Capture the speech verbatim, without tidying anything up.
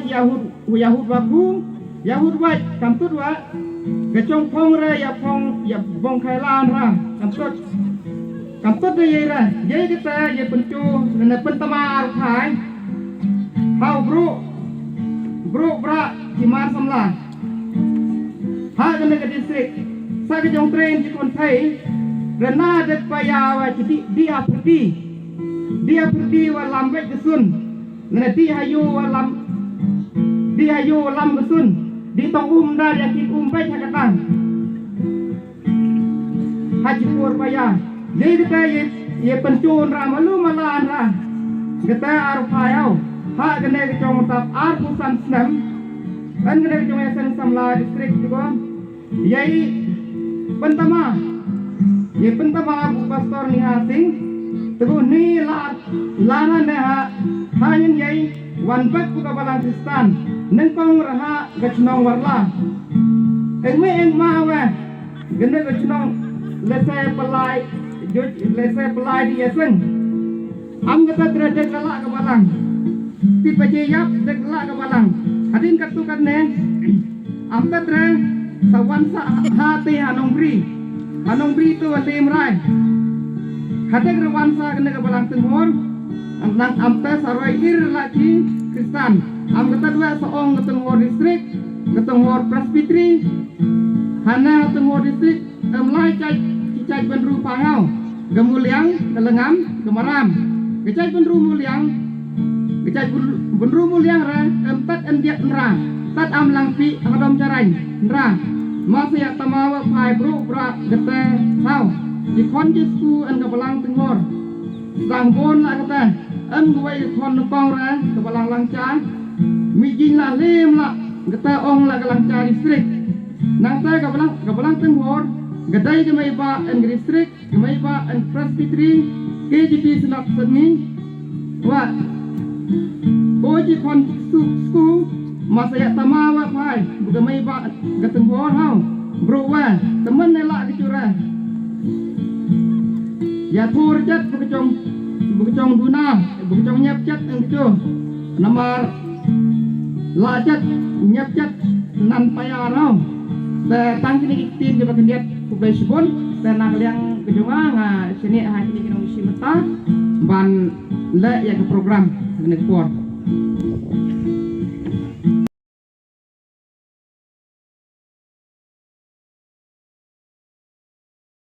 Yahud, Yahud wa ku, Yahud wa kam tut wa, ka chong phong re ya phong ya bong khai lan ra, kam tut, kam tut de ye re, ye kita ye penchu, ne pentama ar khai, hau bro, bro bra, ki mar samla. Ha kane ka district, sa ka jong train ki kon thei, rena de pa ya wa ki di, di ha pyrdi, di ha pyrdi wa lam bek ka sun. Nane di ha yu wa lam, di ha yu wa lam ka sun. Di tong um da ya ki um bek ha ka tang. Ha ki por pa ya. Ye kita ye, ye penchun ra malu mala an ra. Kita ar pa yau. Ha kane ka jong tap ar pusan snem. An kane ka jong ya sen samla district tu ko. Yei pentama. Yei pentama bu pastor ni ha sing. Tebu ni la, la na ne ha, ha yin yei wan bek bu ka balang Kristan. Nengkong raha ga chnong warla. Eng me eng ma we. Gene ga chnong lese pelai, juj lese pelai di yaseng. Am kata dre dek lala ka balang. Ti pa je yap dek lala ka balang. Hadin katu kan ne. Am ta dre sa wan sa ha te ha nong bri. Ha nong bri tu ha te mrai. Hadek re wan sa kene ka balang tenghor. Am nang am ta sa roi ir la ki Kristan. Am kata dua sa ong ka tenghor distrik. Ka tenghor presbytery. Hana tenghor distrik. Em lai chaj, ki chaj ban ru pangau. Ga muliang, ga lengam, ga maram. Ga chaj ban ru muliang. Ga chaj ban ru muliang ra, em tat em diat nra. Tat am lang pi, hadom charain, nra. Masa ya tamawa phai bru bra gete sau. Ji khon ji sku en ga balang tenghor. Dang bon la gete. Em guai khon nukong ra, ga balang langcha. Mi jin la lem la, gete ong la ga langcha distrik. Nangta ka balang, ka balang tenghor, ka dei ka mei ba en ka distrik, ka mei ba en presbytery, K G B synod Sydney. Wa, ko ji khon suk sku, masa ya tama wa phai, bu ka mei ba ka tenghor hau, bru wa, temen ne la ka jura. Ya thur jet bu ka jong, bu ka jong duna, bu ka jong nyep jet en ka jong. Namar la jet nyep jet nan paya rau. Te tang kini ki tin ki ba khyndiat khublei shibun. Te na ka liang ka jong nga nga shini ha kini ki nongshim bynta ban leh ïa ka program kane ka por.